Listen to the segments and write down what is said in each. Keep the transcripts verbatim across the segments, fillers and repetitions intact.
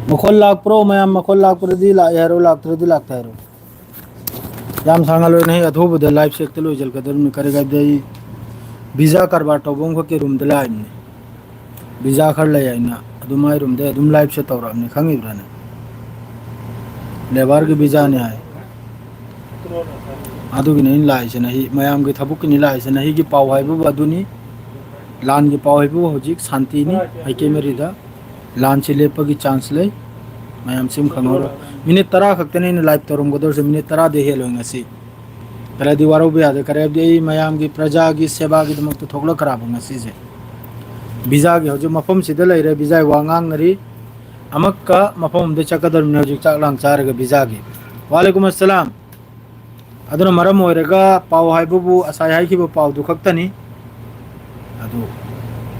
ꯃꯈꯣꯜ ꯂꯥꯛꯄ꯭ꯔꯣ ꯃꯌꯥꯝ? ꯃꯈꯣꯜ ꯂꯥꯛꯄꯗꯗꯤ ꯂꯥꯛꯑꯦ ꯍꯥꯏꯔꯣ, ꯂꯥꯛꯇ꯭ꯔꯗꯤ ꯂꯥꯛꯇꯦ ꯍꯥꯏꯔꯣ? ꯌꯥꯝ ꯁꯥꯡꯍꯜꯂꯣꯏꯅꯦ, ꯑꯩ ꯑꯊꯨꯕꯗ live ꯁꯦ ꯍꯦꯛꯇ ꯂꯣꯏꯁꯤꯜꯂꯛꯀꯗꯧꯔꯤꯕꯅꯤ꯫ ꯀꯔꯤ ꯍꯥꯏꯕꯗꯤ ꯑꯩ visa ꯀꯔꯕꯥꯔ ꯇꯧꯕ ꯑꯃꯈꯛꯀꯤ room ꯗ ꯂꯥꯛꯏꯕꯅꯤ꯫ Visa ꯈꯔ ꯂꯩ ꯍꯥꯏꯅ ꯑꯗꯨꯝ ꯃꯥꯏ room ꯗ ꯑꯗꯨꯝ live ꯁꯦ ꯇꯧꯔꯛꯑꯕꯅꯤ, ꯈꯪꯉꯤꯕ꯭ꯔꯥꯅꯦ? Labour ꯒꯤ visa ꯅꯤ ꯍꯥꯏ꯫ ꯑꯗꯨꯒꯤꯅꯤ ꯑꯩꯅ ꯂꯥꯛꯏꯁꯦ, ꯅꯍꯤ ꯃꯌꯥꯝꯒꯤ ꯊꯕꯛꯀꯤꯅꯤ ꯂꯥꯛꯏꯁꯦ꯫ ꯅꯍꯤꯒꯤ ꯄꯥꯎ ꯍꯥꯏꯕꯕꯨ ꯑꯗꯨꯅꯤ, ꯂꯥꯟꯒꯤ ꯄꯥꯎ ꯍꯥꯏꯕꯕꯨ ꯍꯧꯖꯤꯛ ꯁꯥꯟꯇꯤꯅꯤ꯫ ꯑꯩꯀꯦ ꯃꯔꯤꯗ ꯂꯥꯟꯁꯤ ꯂꯦꯞꯄꯒꯤ chance ꯂꯩ꯫ ꯃꯌꯥꯝ ꯁꯤ ꯑꯃ ꯈꯪꯍꯧꯔꯣ꯫ Minute ꯇꯔꯥ ꯈꯛꯇꯅꯤ ꯑꯩꯅ live ꯇꯧꯔꯝꯒꯗꯧꯔꯤꯁꯦ, minute ꯇꯔꯥꯗꯤ ꯍꯦꯜꯂꯣꯏ ꯉꯁꯤ꯫ ꯈꯔꯗꯤ ꯋꯥꯔꯧꯕ ꯌꯥꯗꯦ, ꯈꯔꯗꯤ ꯑꯩ ꯃꯌꯥꯝꯒꯤ ꯄ꯭ꯔꯖꯥꯒꯤ ꯁꯦꯕꯥꯒꯤꯗꯃꯛꯇ ꯊꯣꯛꯂꯛꯈ꯭ꯔꯕ ꯉꯁꯤꯁꯦ꯫ Visa ꯒꯤ ꯍꯧꯖꯤꯛ ꯃꯐꯝꯁꯤꯗ ꯂꯩꯔꯦ, visa ꯒꯤ ꯋꯥ ꯉꯥꯡꯅꯔꯤ꯫ ꯑꯃꯛꯀ ꯃꯐꯝ ꯑꯃꯗ ꯆꯠꯀꯗꯧꯔꯤꯕꯅꯤ ꯍꯧꯖꯤꯛ ꯆꯥꯛ ꯂꯥꯡ ꯆꯥꯔꯒ visa ꯒꯤ꯫ ꯋꯥꯂꯦꯀꯨꯝ ꯑꯁꯂꯥꯝ꯫ ꯑꯗꯨꯅ ꯃꯔꯝ ꯑꯣꯏꯔꯒ ꯄꯥꯎ ꯍꯥꯏꯕꯕꯨ ꯉꯁꯥꯏ ꯍꯥꯏꯈꯤꯕ ꯄꯥꯎꯗꯨ ꯈꯛꯇꯅꯤ꯫ ꯑꯗꯨ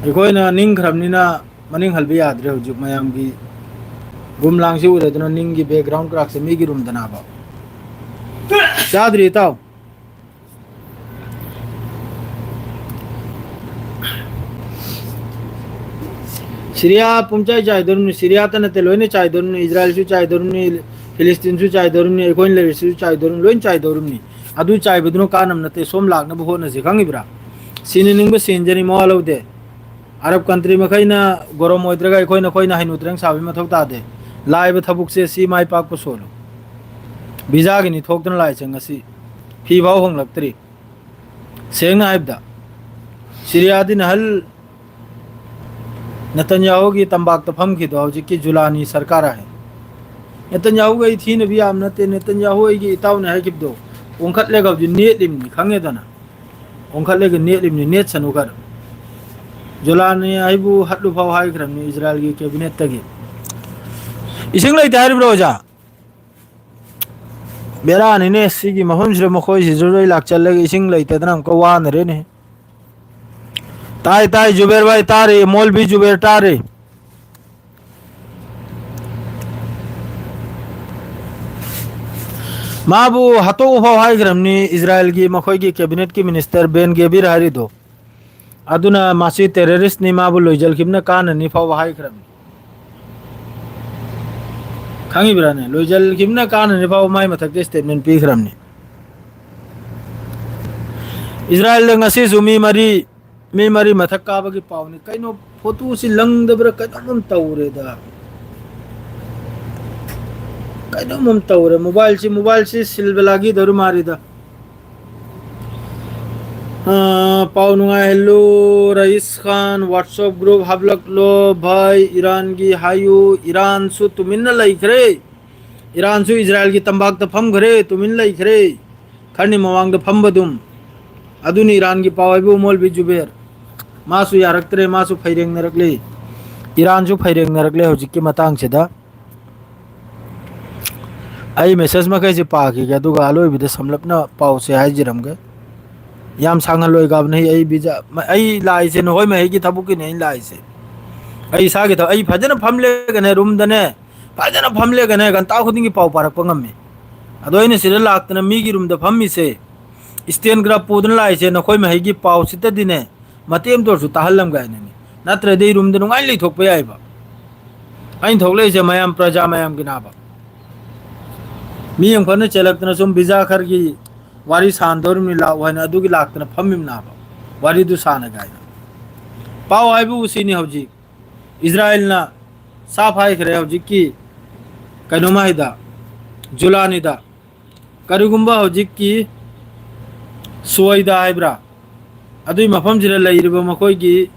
ꯑꯩꯈꯣꯏꯅ ꯅꯤꯡꯈ꯭ꯔꯕꯅꯤꯅ ꯃꯅꯤꯡ ꯍꯜꯕ ꯌꯥꯗ꯭ꯔꯦ꯫ ꯍꯧꯖꯤꯛ ꯃꯌꯥꯝꯒꯤ ꯒꯨꯝ ꯂꯥꯡꯁꯤ ꯎꯔꯗꯅ ꯅꯤꯡꯒꯤ background crack ꯁꯦ ꯃꯤꯒꯤ room ꯗꯅꯥꯕ꯫ ꯆꯥꯗ꯭ꯔꯤ ꯏꯇꯥꯎ꯫ ꯁꯤꯔꯤꯌꯥ ꯄꯨꯝꯆꯥꯏ ꯆꯥꯏꯗꯧꯔꯤꯕꯅꯤ꯫ ꯁꯤꯔꯤꯌꯥꯇ ꯅꯠꯇꯦ, ꯂꯣꯏꯅ ꯆꯥꯏꯗꯧꯔꯤꯕꯅꯤ꯫ ꯏꯖꯔꯥꯏꯜꯁꯨ ꯆꯥꯏꯗꯧꯔꯤꯕꯅꯤ, ꯐꯤꯂꯤꯁꯇꯤꯟꯁꯨ ꯆꯥꯏꯗꯧꯔꯤꯕꯅꯤ, ꯑꯩꯈꯣꯏꯅ ꯂꯩꯔꯤꯁꯤꯁꯨ ꯆꯥꯏꯗꯧꯔꯤꯕꯅꯤ, ꯂꯣꯏꯅ ꯆꯥꯏꯗꯧꯔꯤꯕꯅꯤ꯫ ꯑꯗꯨ ꯆꯥꯏꯕꯗꯨꯅ ꯀꯥꯟꯅꯕ ꯅꯠꯇꯦ, ꯁꯣꯝ ꯂꯥꯛꯅꯕ ꯍꯣꯠꯅꯁꯤ, ꯈꯪꯉꯤꯕ꯭ꯔꯥ? ꯁꯤꯅ ꯅꯤꯡꯕ ꯁꯦꯟꯖꯅꯤ, ꯃꯋꯥ ꯂꯧꯗꯦ꯫ ꯑꯔꯕ country ꯃꯈꯩꯅ ꯒꯣꯔꯣꯝ ꯑꯣꯏꯗ꯭ꯔꯒ ꯑꯩꯈꯣꯏꯅ ꯑꯩꯈꯣꯏꯅ ꯍꯩꯅꯨꯗ꯭ꯔꯦꯡ ꯁꯥꯕꯒꯤ ꯃꯊꯧ ꯇꯥꯗꯦ꯫ ꯂꯥꯛꯏꯕ ꯊꯕꯛꯁꯦ ꯁꯤ ꯃꯥꯏ ꯄꯥꯛꯄ ꯁꯣꯜꯂꯨ꯫ Visa ꯒꯤꯅꯤ ꯊꯣꯛꯇꯅ ꯂꯥꯛꯏꯁꯦ ꯉꯁꯤ꯫ ꯐꯤ ꯐꯥꯎ ꯍꯣꯡꯂꯛꯇ꯭ꯔꯤ꯫ ꯁꯦꯡꯅ ꯍꯥꯏꯕꯗ, ꯁꯤꯔꯤꯌꯥꯗꯤ ꯅꯍꯜ ꯅꯦꯇꯟꯌꯥꯍꯨꯒꯤ ꯇꯝꯄꯥꯛꯇ ꯐꯝꯈꯤꯗꯣ ꯍꯧꯖꯤꯛꯀꯤ ꯖꯨꯂꯥꯅꯤ ꯁꯔꯀꯥꯔ ꯍꯥꯏ꯫ ꯅꯦꯇꯟꯌꯥꯍꯨꯒ ꯑꯩ ꯊꯤꯅꯕ ꯌꯥꯝ ꯅꯠꯇꯦ, ꯅꯦꯇꯟꯌꯥꯍꯨ ꯑꯩꯒꯤ ꯏꯇꯥꯎꯅꯤ ꯍꯥꯏꯈꯤꯕꯗꯣ ꯑꯣꯟꯈꯠꯂꯒ ꯍꯧꯖꯤꯛ ꯅꯦꯠꯂꯤꯕꯅꯤ, ꯈꯪꯉꯦꯗꯅ? ꯑꯣꯟꯈꯠꯂꯒ ꯅꯦꯠꯂꯤꯕꯅꯤ, ꯅꯦꯠꯁꯅꯨ ꯈꯔ꯫ ꯖꯨꯂꯥꯅꯤ ꯑꯩꯕꯨ ꯍꯠꯂꯨ ꯐꯥꯎ ꯍꯥꯏꯈ꯭ꯔꯕꯅꯤ ꯏꯖꯔꯥꯏꯜꯒꯤ cabinet ꯇꯒꯤ꯫ ꯏꯁꯤꯡ ꯂꯩꯇꯦ ꯍꯥꯏꯔꯤꯕ꯭ꯔꯣ, ꯑꯣꯖꯥ? ꯕꯦꯔꯥꯅꯤꯅꯦ, ꯁꯤꯒꯤ ꯃꯐꯝꯁꯤꯗ ꯃꯈꯣꯏꯁꯤꯁꯨ ꯂꯣꯏ ꯂꯥꯛꯆꯜꯂꯒ ꯏꯁꯤꯡ ꯂꯩꯇꯗꯅ ꯑꯃꯨꯛꯀ ꯋꯥꯅꯔꯦꯅꯦ꯫ ꯇꯥꯏ, ꯇꯥꯏ, ꯖꯨꯕꯦꯔ ꯚꯥꯏ ꯇꯥꯔꯤ, ꯃꯣꯜꯕꯤ ꯖꯨꯕꯦꯔ ꯇꯥꯔꯤ꯫ ꯃꯥꯕꯨ ꯍꯥꯠꯇꯣꯛꯎ ꯐꯥꯎ ꯍꯥꯏꯈ꯭ꯔꯕꯅꯤ ꯏꯖꯔꯥꯏꯜꯒꯤ ꯃꯈꯣꯏꯒꯤ cabinet ꯀꯤ minister ꯕꯦꯟ ꯒꯦꯕꯤꯔ ꯍꯥꯏꯔꯤꯗꯣ꯫ ꯑꯗꯨꯅ ꯃꯁꯤ terrorist ꯅꯤ, ꯃꯥꯕꯨ ꯂꯣꯏꯖꯜꯈꯤꯕꯅ ꯀꯥꯟꯅꯅꯤ ꯐꯥꯎꯕ ꯍꯥꯏꯈ꯭ꯔꯕꯅꯤ꯫ ꯈꯪꯉꯤꯕ꯭ꯔꯥꯅꯦ? ꯂꯣꯏꯖꯜꯈꯤꯕꯅ ꯀꯥꯟꯅꯅꯤ ꯐꯥꯎꯕ ꯃꯥꯏ ꯃꯊꯛꯇ statement ꯄꯤꯈ꯭ꯔꯕꯅꯤ꯫ ꯏꯁꯔꯥꯌꯦꯜꯗ ꯉꯁꯤꯁꯨ ꯃꯤ ꯃꯔꯤ, ꯃꯤ ꯃꯔꯤ ꯃꯊꯛ ꯀꯥꯕꯒꯤ ꯄꯥꯎꯅꯤ꯫ ꯀꯩꯅꯣ, ꯐꯣꯇꯣꯁꯤ ꯂꯪꯗꯕ꯭ꯔꯥ? ꯀꯩꯅꯣꯝ ꯇꯧꯔꯦꯗ, ꯀꯩꯅꯣꯝ ꯇꯧꯔꯦ꯫ ꯃꯣꯕꯥꯏꯜꯁꯤ, ꯃꯣꯕꯥꯏꯜꯁꯤ ꯁꯤꯜꯕ ꯂꯥꯒꯤꯗꯧꯔ ꯃꯥꯜꯂꯤꯗ꯫ ꯑꯥ, ꯄꯥꯎ ꯅꯨꯡꯉꯥꯏꯍꯜꯂꯨ꯫ ꯔꯌꯤꯁ ꯈꯥꯟ, WhatsApp group ꯍꯥꯞꯂꯛꯂꯣ꯫ ꯚꯥꯏ, ꯏꯔꯥꯟꯒꯤ ꯍꯥꯏꯌꯨ꯫ ꯏꯔꯥꯟꯁꯨ ꯇꯨꯃꯤꯟꯅ ꯂꯩꯈ꯭ꯔꯦ꯫ ꯏꯔꯥꯟꯁꯨ ꯏꯁꯔꯥꯌꯦꯜꯒꯤ ꯇꯝꯄꯥꯛꯇ ꯐꯝꯈ꯭ꯔꯦ, ꯇꯨꯃꯤꯟ ꯂꯩꯈ꯭ꯔꯦ꯫ ꯈꯔꯅꯤ ꯃꯃꯥꯡꯗ ꯐꯝꯕꯗꯨꯝ꯫ ꯑꯗꯨꯅꯤ ꯏꯔꯥꯟꯒꯤ ꯄꯥꯎ ꯍꯥꯏꯕꯨ ꯃꯣꯜꯕꯤ ꯖꯨꯕꯦꯔ꯫ ꯃꯥꯁꯨ ꯌꯥꯔꯛꯇ꯭ꯔꯦ, ꯃꯥꯁꯨ ꯐꯩꯔꯦꯡꯅꯔꯛꯂꯦ꯫ ꯏꯔꯥꯟꯁꯨ ꯐꯩꯔꯦꯡꯅꯔꯛꯂꯦ ꯍꯧꯖꯤꯛꯀꯤ ꯃꯇꯥꯡꯁꯤꯗ꯫ ꯑꯩ ꯃꯦꯁꯦꯖ ꯃꯈꯩꯁꯦ ꯄꯥꯈꯤꯒꯦ, ꯑꯗꯨꯒ ꯑꯂꯣꯏꯕꯗ ꯁꯝꯂꯞꯅ ꯄꯥꯎꯁꯦ ꯍꯥꯏꯖꯔꯝꯒꯦ꯫ ꯌꯥꯝ ꯁꯥꯡꯍꯜꯂꯣꯏ ꯒꯥꯕꯅꯦ꯫ ꯑꯩ ꯚꯤꯖꯥ, ꯑꯩ ꯂꯥꯛꯏꯁꯦ ꯅꯈꯣꯏ ꯃꯍꯩꯒꯤ ꯊꯕꯛꯀꯤꯅꯦ ꯑꯩ ꯂꯥꯛꯏꯁꯦ꯫ ꯑꯩ ꯏꯁꯥꯒꯤ ꯊꯕꯛ, ꯑꯩ ꯐꯖꯅ ꯐꯝꯂꯦꯒꯅꯦ ꯔꯨꯝꯗꯅꯦ, ꯐꯖꯅ ꯐꯝꯂꯦꯒꯅꯦ ꯒꯟꯇꯥ ꯈꯨꯗꯤꯡꯒꯤ ꯄꯥꯎ ꯄꯥꯔꯛꯄ ꯉꯝꯃꯤ꯫ ꯑꯗꯣ ꯑꯩꯅ ꯁꯤꯗ ꯂꯥꯛꯇꯅ ꯃꯤꯒꯤ ꯔꯨꯝꯗ ꯐꯝꯃꯤꯁꯦ, ꯏꯁꯇꯦꯟꯒ꯭ꯔꯥꯐ ꯄꯨꯗꯨꯅ ꯂꯥꯛꯏꯁꯦ ꯅꯈꯣꯏ ꯃꯍꯩꯒꯤ ꯄꯥꯎꯁꯤꯇꯗꯤꯅꯦ, ꯃꯇꯦꯛ ꯑꯃꯇ ꯑꯣꯏꯔꯁꯨ ꯇꯥꯍꯜꯂꯝꯒꯦ ꯍꯥꯏꯅꯅꯦ꯫ ꯅꯠꯇ꯭ꯔꯗꯤ ꯑꯩ ꯔꯨꯝꯗ ꯅꯨꯡꯉꯥꯏꯅ ꯂꯩꯊꯣꯛꯄ ꯌꯥꯏꯕ꯫ ꯑꯩꯅ ꯊꯣꯛꯂꯛꯏꯁꯦ ꯃꯌꯥꯝ, ꯄ꯭ꯔꯖꯥ ꯃꯌꯥꯝꯒꯤ ꯅꯥꯕ꯫ ꯃꯤ ꯑꯃꯈꯛꯅ ꯆꯦꯜꯂꯛꯇꯅ ꯁꯨꯝ ꯚꯤꯖꯥ ꯈꯔꯒꯤ ꯋꯥꯔꯤ ꯁꯥꯟꯗꯧꯔꯤꯕꯅꯤ ꯂꯥꯛꯑꯣ ꯍꯥꯏꯅ ꯑꯗꯨꯒꯤ ꯂꯥꯛꯇꯅ ꯐꯝꯃꯤꯕꯅꯥꯕ꯫ ꯋꯥꯔꯤꯗꯨ ꯁꯥꯟꯅꯒꯦ ꯍꯥꯏꯅ꯫ ꯄꯥꯎ ꯍꯥꯏꯕꯕꯨ ꯁꯤꯅꯤ ꯍꯧꯖꯤꯛ꯫ ꯏꯁꯔꯥꯌꯦꯜꯅ ꯁꯥꯐ ꯍꯥꯏꯈ꯭ꯔꯦ ꯍꯧꯖꯤꯛꯀꯤ ꯀꯩꯅꯣꯃ ꯍꯥꯏꯗ, ꯖꯨꯂꯥꯅꯤꯗ꯫ ꯀꯔꯤꯒꯨꯝꯕ ꯍꯧꯖꯤꯛꯀꯤ ꯁꯣꯏꯗ ꯍꯥꯏꯕ꯭ꯔꯥ? ꯑꯗꯨꯒꯤ ꯃꯐꯝꯁꯤꯗ ꯂꯩꯔꯤꯕ ꯃꯈꯣꯏꯒꯤ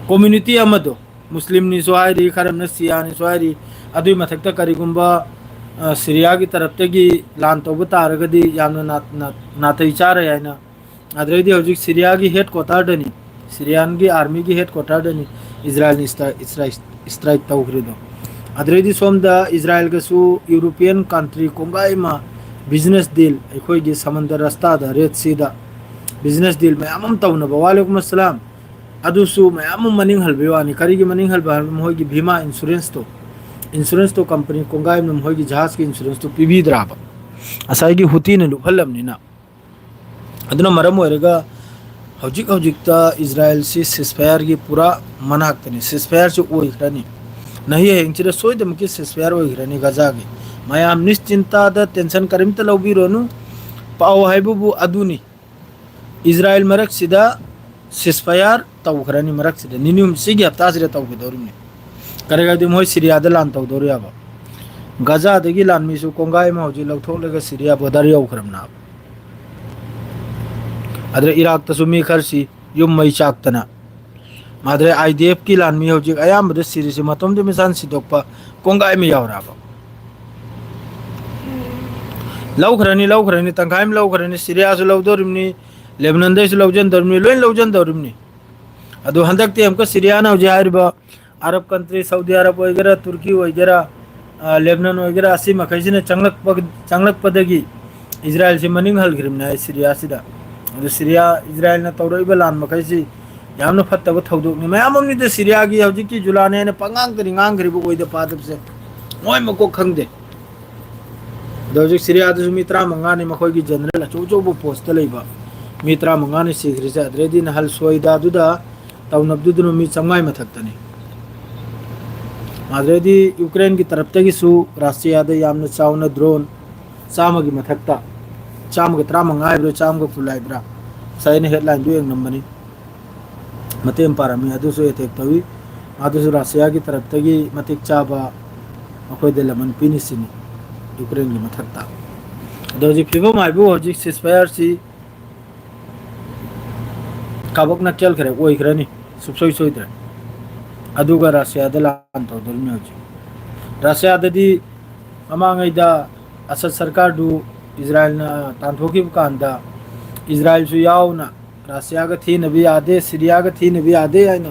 community ꯑꯃꯗꯣ, ꯃꯨꯁꯂꯤꯝꯅꯤꯁꯨ ꯍꯥꯏꯔꯤ, ꯈꯔ ꯑꯃꯅ ꯁꯤꯌꯥꯅꯤꯁꯨ ꯍꯥꯏꯔꯤ, ꯑꯗꯨꯒꯤ ꯃꯊꯛꯇ ꯀꯔꯤꯒꯨꯝꯕ, ꯑ, ꯁꯤꯔꯤꯌꯥꯒꯤ ꯇꯔꯞꯇꯒꯤ ꯂꯥꯟ ꯇꯧꯕ ꯇꯥꯔꯒꯗꯤ ꯌꯥꯝꯅ ꯅꯥ-, ꯅꯥ-, ꯅꯥꯇꯩ ꯆꯥꯔꯣꯏ ꯍꯥꯏꯅ꯫ ꯑꯗꯨꯗꯩꯗꯤ ꯍꯧꯖꯤꯛ ꯁꯤꯔꯤꯌꯥꯒꯤ headquarterꯗꯅꯤ, ꯁꯤꯔꯤꯌꯥꯟꯒꯤ armyꯒꯤ headquarterꯗꯅꯤ ꯏꯁꯔꯥꯌꯦꯜꯅ strike, strike ꯇꯧꯈ꯭ꯔꯤꯗꯣ꯫ ꯑꯗꯨꯗꯩꯗꯤ ꯁꯣꯝꯗ ꯏꯁꯔꯥꯌꯦꯜꯒꯁꯨ European country ꯀꯣꯡꯒꯥꯏ ꯑꯃ business deal, ꯑꯩꯈꯣꯏꯒꯤ ꯁꯃꯨꯗ꯭ꯔ ꯔꯁꯇꯥꯗ, Red Seaꯗ business deal ꯃꯌꯥꯝ ꯑꯃ ꯇꯧꯅꯕ꯫ ꯋꯥꯂꯦꯀꯨꯝ ꯑꯁꯂꯥꯝ꯫ ꯑꯗꯨꯁꯨ ꯃꯌꯥꯝ ꯑꯃ ꯃꯅꯤꯡ ꯍꯜꯕꯒꯤ ꯋꯥꯅꯤ꯫ ꯀꯔꯤꯒꯤ ꯃꯅꯤꯡ ꯍꯜꯕ ꯍꯥꯏꯕ? ꯃꯈꯣꯏꯒꯤ ꯚꯤꯃꯥ insuranceꯇꯣ, insuranceꯇꯣ company ꯀꯣꯡꯒꯥꯏ ꯑꯃꯅ ꯃꯈꯣꯏꯒꯤ ꯖꯍꯥꯖꯀꯤ insuranceꯇꯣ ꯄꯤꯕꯤꯗ꯭ꯔꯕ? ꯉꯁꯥꯏꯒꯤ ꯍꯨꯇꯤꯅ ꯂꯨꯞꯍꯜꯂꯕꯅꯤꯅ꯫ ꯑꯗꯨꯅ ꯃꯔꯝ ꯑꯣꯏꯔꯒ ꯍꯧꯖꯤꯛ ꯍꯧꯖꯤꯛꯇ ꯏꯁꯔꯥꯌꯦꯜꯁꯤ ceasefireꯒꯤ ꯄꯨꯔꯥ ꯃꯅꯥꯛꯇꯅꯤ꯫ Ceasefireꯁꯤ ꯑꯣꯏꯈ꯭ꯔꯅꯤ꯫ ꯅꯍꯤ ꯍꯌꯦꯡꯁꯤꯗ ꯁꯣꯏꯗꯅꯃꯛꯀꯤ ceasefire ꯑꯣꯏꯈ꯭ꯔꯅꯤ ꯒꯖꯥꯒꯤ꯫ ꯃꯌꯥꯝ ꯅꯤꯁꯆꯤꯟꯇꯥꯗ tension ꯀꯔꯤꯝꯇ ꯂꯧꯕꯤꯔꯨꯅꯨ꯫ ꯄꯥꯎ ꯍꯥꯏꯕꯕꯨ ꯑꯗꯨꯅꯤ꯫ ꯏꯖꯔꯥꯏꯜ ꯃꯔꯛꯁꯤꯗ ceasefire ꯇꯧꯈ꯭ꯔꯅꯤ, ꯃꯔꯛꯁꯤꯗ ꯅꯤꯅꯤ ꯍꯨꯝ, ꯁꯤꯒꯤ ꯍꯞꯇꯥꯁꯤꯗ ꯇꯧꯒꯗꯧꯔꯤꯕꯅꯤ꯫ ꯀꯔꯤꯒꯤꯗꯤ ꯃꯣꯏ ꯁꯤꯔꯤꯌꯥꯗ ꯂꯥꯟ ꯇꯧꯗꯧꯔꯤꯕ꯫ ꯒꯖꯥꯗꯒꯤ ꯂꯥꯟꯃꯤꯁꯨ ꯀꯣꯡꯒꯥꯏ ꯑꯃ ꯍꯧꯖꯤꯛ ꯂꯧꯊꯣꯛꯂꯒ ꯁꯤꯔꯤꯌꯥ border ꯌꯧꯈ꯭ꯔꯕꯅꯦꯕ꯫ ꯑꯗꯨꯗ ꯏꯔꯥꯛꯇꯁꯨ ꯃꯤ ꯈꯔꯁꯤ ꯌꯨꯝ ꯃꯩ ꯆꯥꯛꯇꯅ꯫ ꯑꯗꯨꯗ IDFꯀꯤ ꯂꯥꯟꯃꯤ ꯍꯧꯖꯤꯛ ꯑꯌꯥꯝꯕꯗ ꯁꯤꯔꯤꯁꯤ ꯃꯇꯣꯝꯇ ꯃꯁꯥꯅ ꯁꯤꯗꯣꯛꯄ ꯀꯣꯡꯒꯥꯏ ꯑꯃ ꯌꯥꯎꯔꯛꯑꯕ꯫ ꯂꯧꯈ꯭ꯔꯅꯤ, ꯂꯧꯈ꯭ꯔꯅꯤ, ꯇꯪꯈꯥꯏ ꯑꯃ ꯂꯧꯈ꯭ꯔꯅꯤ, ꯁꯤꯔꯤꯌꯥꯁꯨ ꯂꯧꯗꯣꯔꯤꯕꯅꯤ, ꯂꯦꯕꯅꯟꯗꯩꯁꯨ ꯂꯧꯁꯤꯟꯗꯧꯔꯤꯕꯅꯤ, ꯂꯣꯏ ꯂꯧꯁꯤꯟꯗꯧꯔꯤꯕꯅꯤ꯫ ꯑꯗꯨ ꯍꯟꯗꯛꯇꯤ ꯑꯃꯨꯛꯀ ꯁꯤꯔꯤꯌꯥꯅ ꯍꯧꯖꯤꯛ ꯍꯥꯏꯔꯤꯕ ꯑꯔꯕ country, ꯁꯥꯎꯗꯤ ꯑꯔꯕ ꯑꯣꯏꯒꯦꯔꯥ, ꯇꯨꯔꯀꯤ ꯑꯣꯏꯒꯦꯔꯥ, ꯑ, ꯂꯦꯕꯅꯟ ꯑꯣꯏꯒꯦꯔꯥ, ꯑꯁꯤ ꯃꯈꯩꯁꯤꯅ ꯆꯪꯂꯛꯄ-, ꯆꯪꯂꯛꯄꯗꯒꯤ ꯏꯖꯔꯥꯏꯜꯁꯤ ꯃꯅꯤꯡ ꯍꯜꯈ꯭ꯔꯤꯕꯅꯦ ꯑꯩ ꯁꯤꯔꯤꯌꯥꯁꯤꯗ꯫ ꯑꯗꯨ ꯁꯤꯔꯤꯌꯥ, ꯏꯖꯔꯥꯏꯜꯅ ꯇꯧꯔꯛꯏꯕ ꯂꯥꯟ ꯃꯈꯩꯁꯤ ꯌꯥꯝꯅ ꯐꯠꯇꯕ ꯊꯧꯗꯣꯛꯅꯤ꯫ ꯃꯌꯥꯝ ꯑꯃꯅꯤꯗ ꯁꯤꯔꯤꯌꯥꯒꯤ ꯍꯧꯖꯤꯛꯀꯤ ꯖꯨꯂꯥꯅꯤ ꯍꯥꯏꯅ ꯄꯉꯥꯡꯇꯅꯤ ꯉꯥꯡꯈ꯭ꯔꯤꯕ ꯑꯣꯏꯗ ꯄꯥꯗꯕꯁꯦ꯫ ꯃꯣꯏ ꯃꯀꯣꯛ ꯈꯪꯗꯦ꯫ ꯑꯗꯣ ꯍꯧꯖꯤꯛ ꯁꯤꯔꯤꯌꯥꯗꯁꯨ ꯃꯤ ꯇꯔꯥꯃꯉꯥꯅꯤ ꯃꯈꯣꯏꯒꯤ general ꯑꯆꯧ ꯑꯆꯧꯕ postꯇ ꯂꯩꯕ ꯃꯤ ꯇꯔꯥꯃꯉꯥꯅꯤ ꯁꯤꯈ꯭ꯔꯤꯁꯦ꯫ ꯑꯗꯨꯗꯩꯗꯤ ꯅꯍꯥꯟ ꯁꯣꯏꯗꯥꯗꯨꯗ ꯇꯧꯅꯕꯗꯨꯗꯅ ꯃꯤ ꯆꯥꯝꯃꯉꯥ ꯃꯊꯛꯇꯅꯤ꯫ ꯑꯗꯨꯗꯩꯗꯤ ꯌꯨꯀ꯭ꯔꯦꯟꯒꯤ ꯇꯔꯞꯇꯒꯤꯁꯨ ꯔꯁꯤꯌꯥꯗ ꯌꯥꯝꯅ ꯆꯥꯎꯅ drone ꯆꯥꯝꯃꯒꯤ ꯃꯊꯛꯇ, ꯆꯥꯝꯃꯒ ꯇꯔꯥꯃꯉꯥ ꯍꯥꯏꯕ꯭ꯔꯥ, ꯆꯥꯝꯃꯒ ꯀꯨꯟ ꯍꯥꯏꯕ꯭ꯔꯥ, ꯉꯁꯥꯏ ꯑꯩꯅ headlineꯗꯨ ꯌꯦꯡꯂꯝꯕꯅꯤ, ꯃꯇꯦꯡ ꯄꯥꯡꯉꯝꯃꯤ꯫ ꯑꯗꯨꯁꯨ attack ꯇꯧꯏ꯫ ꯑꯗꯨꯁꯨ ꯔꯁꯤꯌꯥꯒꯤ ꯇꯔꯞꯇꯒꯤ ꯃꯇꯤꯛ ꯆꯥꯕ ꯑꯩꯈꯣꯏꯗ ꯂꯃꯟ ꯄꯤꯅꯤ ꯁꯤꯅꯤ ꯌꯨꯀ꯭ꯔꯦꯟꯒꯤ ꯃꯊꯛꯇ꯫ ꯑꯗꯣ ꯍꯧꯖꯤꯛ ꯐꯤꯕꯝ ꯍꯥꯏꯕꯨ ꯍꯧꯖꯤꯛ ceasefireꯁꯤ ꯀꯥꯕꯛꯅ ꯆꯦꯜꯈ꯭ꯔꯦ, ꯑꯣꯏꯈ꯭ꯔꯅꯤ, ꯁꯨꯡꯁꯣꯏ ꯁꯣꯏꯗ꯭ꯔꯦ꯫ ꯑꯗꯨꯒ ꯔꯁꯤꯌꯥꯗ ꯂꯥꯟ ꯇꯧꯗꯣꯔꯤꯕꯅꯤ ꯍꯧꯖꯤꯛ꯫ ꯔꯁꯤꯌꯥꯗꯗꯤ ꯃꯃꯥꯡꯉꯩꯗ ꯑꯁꯗ ꯁꯔꯀꯥꯔꯗꯨ ꯏꯖꯔꯥꯏꯜꯅ ꯇꯥꯟꯊꯣꯛꯈꯤꯕ ꯀꯥꯟꯗ ꯏꯖꯔꯥꯏꯜꯁꯨ ꯌꯥꯎꯅ ꯔꯁꯤꯌꯥꯒ ꯊꯦꯡꯅꯕ ꯌꯥꯗꯦ, ꯁꯤꯔꯤꯌꯥꯒ ꯊꯦꯡꯅꯕ ꯌꯥꯗꯦ ꯍꯥꯏꯅ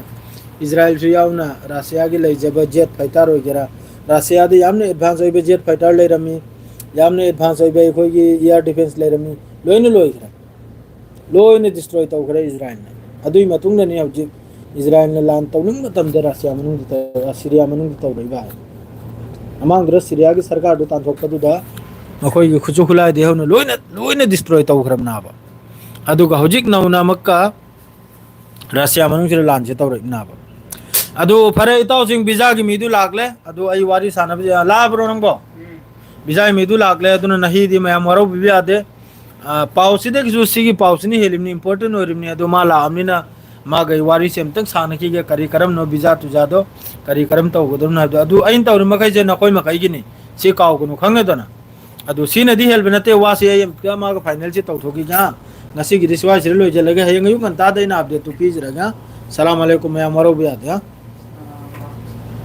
ꯏꯖꯔꯥꯏꯜꯁꯨ ꯌꯥꯎꯅ ꯔꯁꯤꯌꯥꯒꯤ ꯂꯩꯖꯕ jet fighter ꯑꯣꯏꯒꯦꯔꯥ, ꯔꯁꯤꯌꯥꯗ ꯌꯥꯝꯅ advance ꯑꯣꯏꯕ jet fighter ꯂꯩꯔꯝꯃꯤ, ꯌꯥꯝꯅ advance ꯑꯣꯏꯕ ꯑꯩꯈꯣꯏꯒꯤ air defence ꯂꯩꯔꯝꯃꯤ, ꯂꯣꯏꯅ ꯂꯣꯏꯈ꯭ꯔꯦ꯫ ꯂꯣꯏꯅ destroy ꯇꯧꯈ꯭ꯔꯦ ꯏꯖꯔꯥꯏꯜꯅ꯫ ꯑꯗꯨꯒꯤ ꯃꯇꯨꯡꯗꯅꯤ ꯍꯧꯖꯤꯛ ꯏꯖꯔꯥꯏꯜꯅ ꯂꯥꯟ ꯇꯧꯅꯤꯡꯕ ꯃꯇꯝꯗ ꯔꯁꯤꯌꯥ ꯃꯅꯨꯡꯗ ꯇꯧ-, ꯁꯤꯔꯤꯌꯥ ꯃꯅꯨꯡꯗ ꯇꯧꯔꯛꯏꯕ ꯍꯥꯏ꯫ ꯃꯃꯥꯡꯗ ꯁꯤꯔꯤꯌꯥꯒꯤ ꯁꯔꯀꯥꯔꯗꯨ ꯇꯥꯟꯊꯣꯛꯄꯗꯨꯗ ꯃꯈꯣꯏꯒꯤ ꯈꯨꯠꯁꯨ ꯈꯨꯠꯂꯥꯏꯗꯒꯤ ꯍꯧꯅ ꯂꯣꯏꯅ, ꯂꯣꯏꯅ destroy ꯇꯧꯈ꯭ꯔꯕꯅꯦꯕ꯫ ꯑꯗꯨꯒ ꯍꯧꯖꯤꯛ ꯅꯧꯅ ꯑꯃꯨꯛꯀ ꯔꯁꯤꯌꯥ ꯃꯅꯨꯡꯁꯤꯗ ꯂꯥꯟꯁꯦ ꯇꯧꯔꯛꯏꯅꯦꯕ꯫ ꯑꯗꯨ ꯐꯔꯦ, ꯏꯇꯥꯎꯁꯤꯡ, ꯚꯤꯖꯥꯒꯤ ꯃꯤꯗꯨ ꯂꯥꯛꯂꯦ꯫ ꯑꯗꯨ ꯑꯩ ꯋꯥꯔꯤ ꯁꯥꯟꯅꯕꯁꯦ, ꯂꯥꯛꯑꯕ꯭ꯔꯣ ꯅꯪꯕꯣ? ꯎꯝ꯫ ꯚꯤꯖꯥꯒꯤ ꯃꯤꯗꯨ ꯂꯥꯛꯂꯦ, ꯑꯗꯨꯅ ꯅꯍꯤꯗꯤ ꯃꯌꯥꯝ ꯋꯥꯔꯧꯕꯤꯕ ꯌꯥꯗꯦ꯫ ꯑ, ꯄꯥꯎꯁꯤꯗꯒꯤꯁꯨ ꯁꯤꯒꯤ ꯄꯥꯎꯁꯤꯅ ꯍꯦꯜꯂꯤꯕꯅꯤ, important ꯑꯣꯏꯔꯤꯕꯅꯤ꯫ ꯑꯗꯨ ꯃꯥ ꯂꯥꯛꯑꯕꯅꯤꯅ ꯃꯥꯒ ꯑꯩ ꯋꯥꯔꯤꯁꯦ ꯑꯝꯇꯪ ꯁꯥꯟꯅꯈꯤꯒꯦ, ꯀꯔꯤ ꯀꯔꯝꯅꯣ ꯚꯤꯖꯥ ꯇꯨꯖꯥꯗꯣ, ꯀꯔꯤ ꯀꯔꯝ ꯇꯧꯒꯗꯕꯅꯣ ꯍꯥꯏꯕꯗꯣ꯫ ꯑꯗꯨ ꯑꯩꯅ ꯇꯧꯔꯤ ꯃꯈꯩꯁꯦ ꯅꯈꯣꯏ ꯃꯈꯩꯒꯤꯅꯤ, ꯁꯤ ꯀꯥꯎꯒꯅꯨ, ꯈꯪꯉꯦꯗꯅ? ꯑꯗꯨ ꯁꯤꯅꯗꯤ ꯍꯦꯜꯕ ꯅꯠꯇꯦ, ꯋꯥꯁꯦ ꯑꯩ ꯑꯝꯇ ꯃꯥꯒ ꯐꯥꯏꯅꯦꯜꯁꯦ ꯇꯧꯊꯣꯛꯈꯤꯒꯦ꯫ ꯉꯁꯤꯒꯤꯗꯤ ꯁ꯭ꯋꯥꯏꯁꯤꯗ ꯂꯣꯏꯁꯤꯜꯂꯒꯦ, ꯍꯌꯦꯡ ꯑꯌꯨꯛ ꯉꯟꯇꯥꯗ ꯑꯩꯅ ꯑꯞꯗꯦꯠꯇꯨ ꯄꯤꯖꯔꯒꯦ꯫ ꯁꯂꯥꯝ ꯑꯂꯩꯀꯨꯝ ꯃꯌꯥꯝ, ꯋꯥꯔꯧꯕ ꯌꯥꯗꯦ꯫